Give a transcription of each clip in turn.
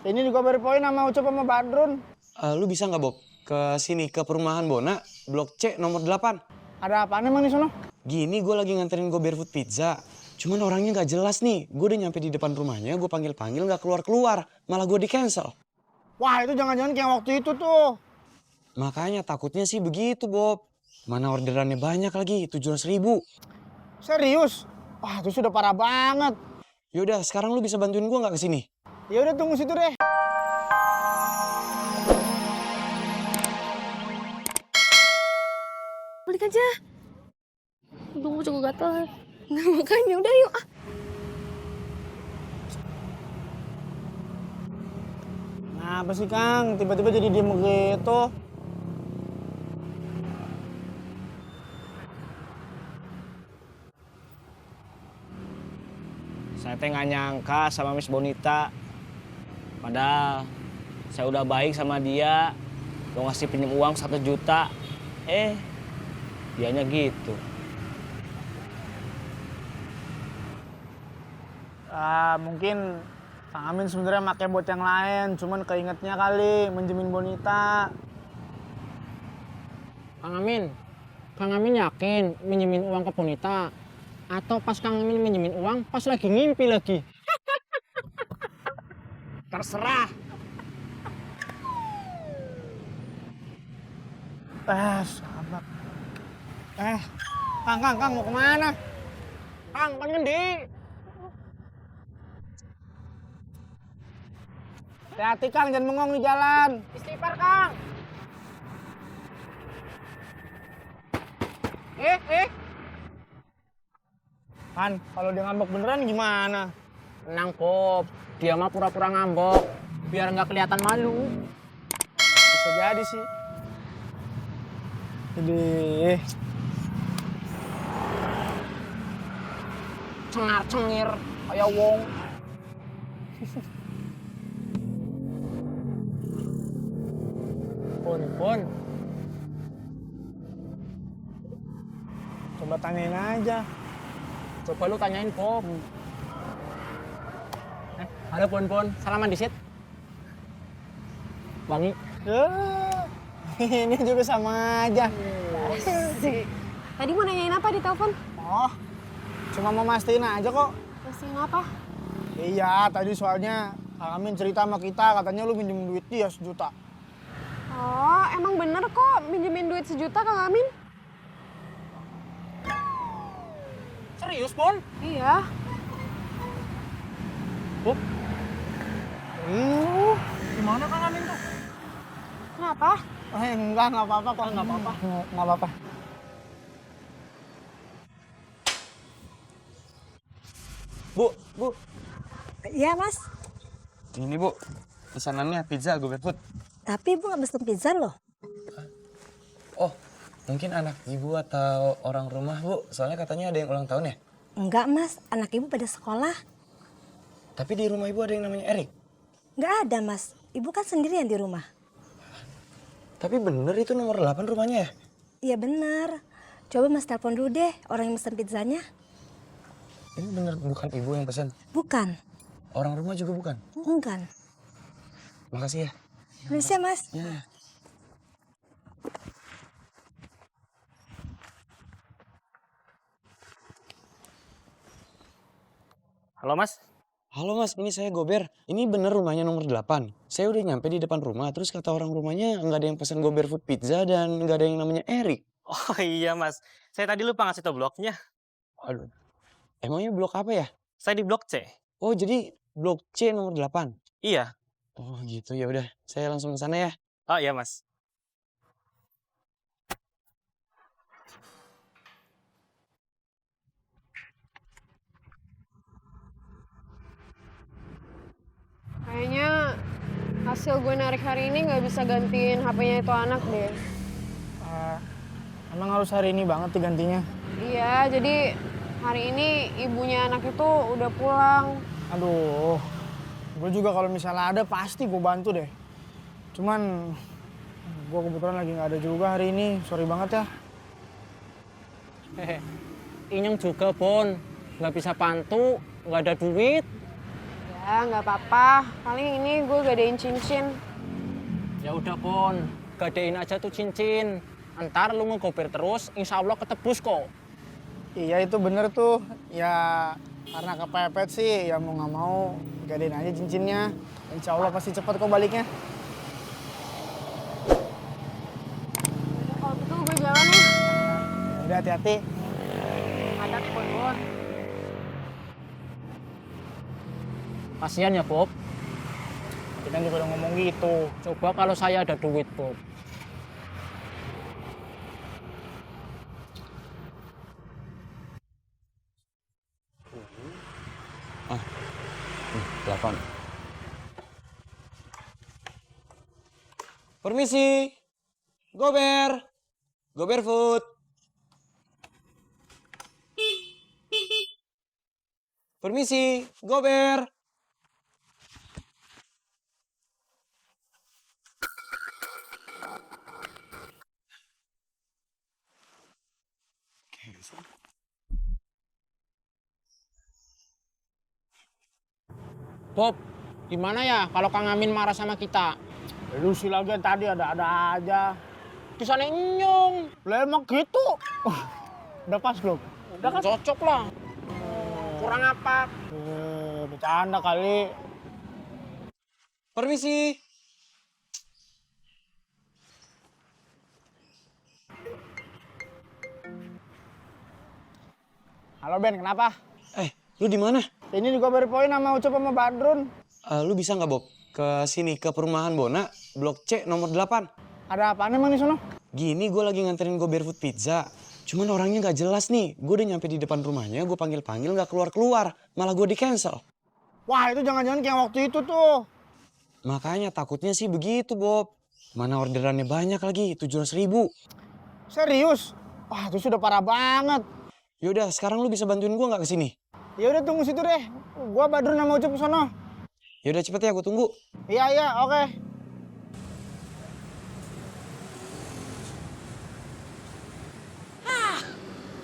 Ini juga baru poin sama Ucup sama Badrun. Lu bisa nggak, Bob? Ke sini, ke perumahan Bona, Blok C nomor 8. Ada apaan emang di sono? Gini, gue lagi nganterin Go Barefoot Pizza. Cuman orangnya nggak jelas nih. Gue udah nyampe di depan rumahnya, gue panggil-panggil nggak keluar-keluar. Malah gue di-cancel. Wah, itu jangan-jangan kayak waktu itu tuh. Makanya takutnya sih begitu, Bob. Mana orderannya banyak lagi, 700.000. Serius? Wah, itu sudah parah banget. Yaudah, sekarang lu bisa bantuin gue nggak ke sini? Ya udah tunggu situ deh. Balik aja. Tunggu juga gatel. Nah, makanya udah yuk. Nah, apa sih Kang? Tiba-tiba jadi diem gitu. Saya teh nggak nyangka sama Miss Bonita. Padahal saya udah baik sama dia. Mau ngasih pinjam uang 1 juta. Dianya gitu. Mungkin Kang Amin sebenarnya make buat yang lain, cuman keingetnya kali minjemin Bonita. Kang Amin yakin minjemin uang ke Bonita? Atau pas Kang Amin minjemin uang, pas lagi ngimpi lagi? Terserah. Sahabat. Kang, mau kemana? Kang, kan ngendi? Hati-hati Kang, jangan bengong di jalan. Istighfar, Kang. Kan, kalau dia ngambek beneran gimana? Tenang, Bob. Dia mah pura-pura ngambek, biar nggak kelihatan malu. Bisa jadi sih. Jadi, Cengar-cengir, kayak wong. Pun. Coba tanyain aja. Coba lu tanyain, Bob. Halo, Pon. Salaman disit. Wangi. Ini juga sama aja. Tadi mau nanyain apa di telepon? Oh, cuma mau mastiin aja kok. Masih apa? Iya, tadi soalnya Kang Amin cerita sama kita, katanya lu minjem duit dia 1 juta. Oh, emang bener kok minjemin duit 1 juta Kang Amin? Serius, Pon? Iya. Bob? Gimana Kang Amin tuh? Kenapa? Enggak apa-apa kok. Enggak apa-apa. Enggak apa-apa. Bu. Iya mas, Ini, Bu. Pesanannya pizza Go Barefoot. tapi ibu nggak pesen pizza loh. Oh, mungkin anak ibu atau orang rumah, Bu. Soalnya katanya ada yang ulang tahun ya? Enggak mas, anak ibu pada sekolah. Tapi di rumah ibu ada yang namanya Erik. Nggak ada mas, ibu kan sendirian di rumah. Tapi bener itu nomor 8 rumahnya ya? Iya bener. Coba mas telepon dulu deh orang yang pesen pizzanya. Ini bener bukan ibu yang pesan? Bukan. Orang rumah juga bukan? Bukan. Makasih ya. Permisi ya mas. Ya. Halo Mas. Halo Mas, ini saya Gober. Ini bener rumahnya nomor 8. Saya udah nyampe di depan rumah, terus kata orang rumahnya nggak ada yang pesan Go Barefoot Pizza dan nggak ada yang namanya Erik. Oh iya Mas. Saya tadi lupa ngasih tau bloknya. Aduh, emangnya blok apa ya? Saya di blok C. Oh, jadi blok C nomor 8. Iya. Oh gitu, ya udah. Saya langsung ke sana ya. Oh iya Mas. Kayaknya hasil gue narik hari ini nggak bisa gantiin HP-nya itu anak deh. Emang harus hari ini banget digantinya? Iya, jadi hari ini ibunya anak itu udah pulang. Aduh, gue juga kalau misalnya ada pasti gue bantu deh. Cuman gue kebetulan lagi nggak ada juga hari ini. Sorry banget ya. Inyong juga, Pon. Nggak bisa bantu, nggak ada duit. Ya, Ya, nggak apa-apa. Paling ini gue gadein cincin. Ya udah Pon, gadein aja tuh cincin. Ntar lu ngegober terus, insya Allah ketebus kok. Iya itu bener tuh. Ya karena kepepet sih, ya mau nggak mau gadein aja cincinnya. Insya Allah pasti cepet kok baliknya. Kalau gitu gue jalan ya. Ya udah hati-hati. Ada Pon. Kasian ya Bob. Kita juga udah ngomong gitu. Coba kalau saya ada duit Bob. Telepon. Permisi. Gober. Gober food. Permisi. Gober. Bob, gimana ya kalau Kang Amin marah sama kita? Lu sih lagi tadi ada aja. Kisahnya nyong. Lah emang gitu. Udah pas belum? Udah kan cocok lah. Kurang apa? Bercanda kali. Permisi. Halo Ben, kenapa? Lu di mana? Ini juga beri poin sama Ucup sama Badrun. Lu bisa nggak Bob ke sini ke perumahan Bona, Blok C nomor 8. Ada apaan emang di sono? Gini, gue lagi nganterin Go Barefoot Pizza. Cuman orangnya nggak jelas nih. Gue udah nyampe di depan rumahnya, gue panggil-panggil nggak keluar-keluar. Malah gue di-cancel. Wah itu jangan-jangan kayak waktu itu tuh. Makanya takutnya sih begitu, Bob. Mana orderannya banyak lagi, 700.000. Serius? Wah itu sudah parah banget. Yaudah, sekarang lu bisa bantuin gue nggak ke sini? Ya udah tunggu situ deh. Gua Badrun sama Ucup ke sono. Yaudah cepet ya, gue tunggu. Iya, oke.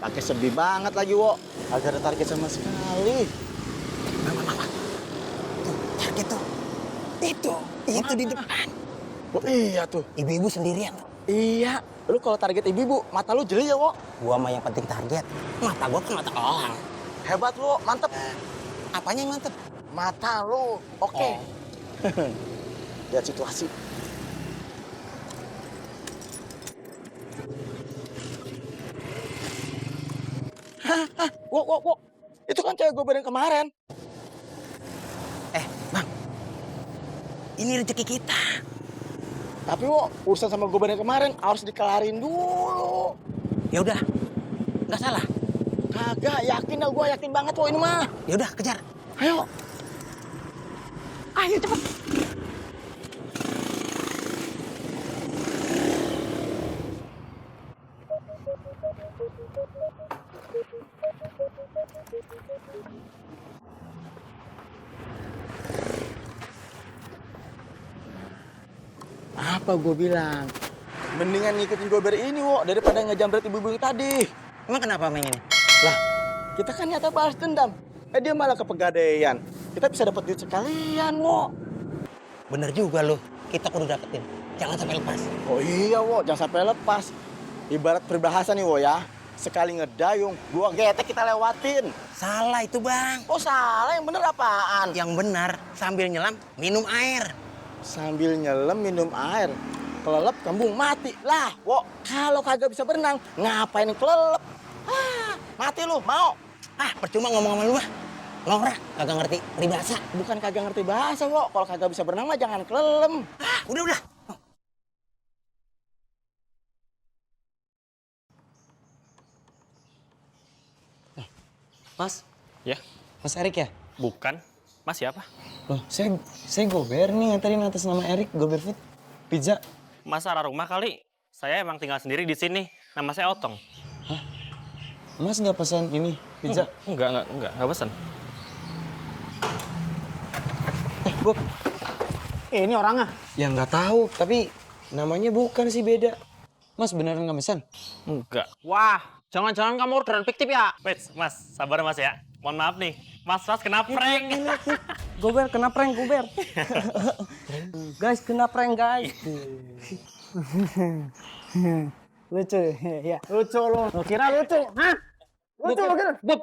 Pakai sepi banget lagi, Wo. Agak ada target sama sekali. Target tuh. Itu di depan. Oh iya tuh. Ibu-ibu sendirian. Iya. Lu kalau target ibu-ibu, mata lu jeli ya, Wo. Gua mah yang penting target. Mata gua kan mata orang. Hebat lu, mantep. Apanya yang mantep? Mata lu, oke. Lihat situasi. Hah, Wo. Itu kan cewek gue bareng kemarin. Bang. Ini rezeki kita. Tapi Wo, urusan sama gue bareng kemarin harus dikelarin dulu. Ya udah. Nggak salah. Kagak, yakin dah gue, yakin banget Wo ini mah. Ya udah, kejar. Ayo. Ayo cepet. Apa gue bilang? Mendingan ngikutin gober ini, Wo, daripada ngejambret ibu-ibu yang tadi. Emang kenapa main ini? Lah, kita kan nyata balas dendam. Dia malah ke pegadaian. Kita bisa dapat duit sekalian, Wo. Bener juga lu. Kita kudu dapetin. Jangan sampai lepas. Oh iya, Wo, jangan sampai lepas. Ibarat peribahasa nih, Wo ya. Sekali ngedayung, 2 getek kita lewatin. Salah itu, Bang. Oh salah, yang bener apaan? Yang benar, sambil nyelam, minum air. Sambil nyelam minum air. Kelelep kembung mati. Lah, Wo, kalau kagak bisa berenang, ngapain kelelep? Mati lu, mau? Percuma ngomong sama lu mah. Nongrak, kagak ngerti peribahasa. Bukan kagak ngerti bahasa, Wo. Kalau kagak bisa berenang mah jangan kelelem. Udah. Mas, Ya, Mas Erik ya? bukan. Mas siapa? Loh, saya Gober nih nganterin atas nama Erik, Go Barefoot Pizza. Mas arah rumah kali. Saya emang tinggal sendiri di sini. Nama saya Otong. Mas nggak pesan ini, pizza? Enggak pesan. Bob. Ini orangnya. Ya nggak tahu, tapi namanya bukan sih, beda. Mas beneran nggak pesan? Enggak. Wah, jangan-jangan kamu orderan fiktif ya? Wait, Mas, sabar Mas ya. Mohon maaf nih. Mas kena prank. Gober kena prank, Gober. Guys, kena prank, guys. Lucu, ya. Lucu lo. Lo kira lucu? Hah? Lucu lo kira? Bob.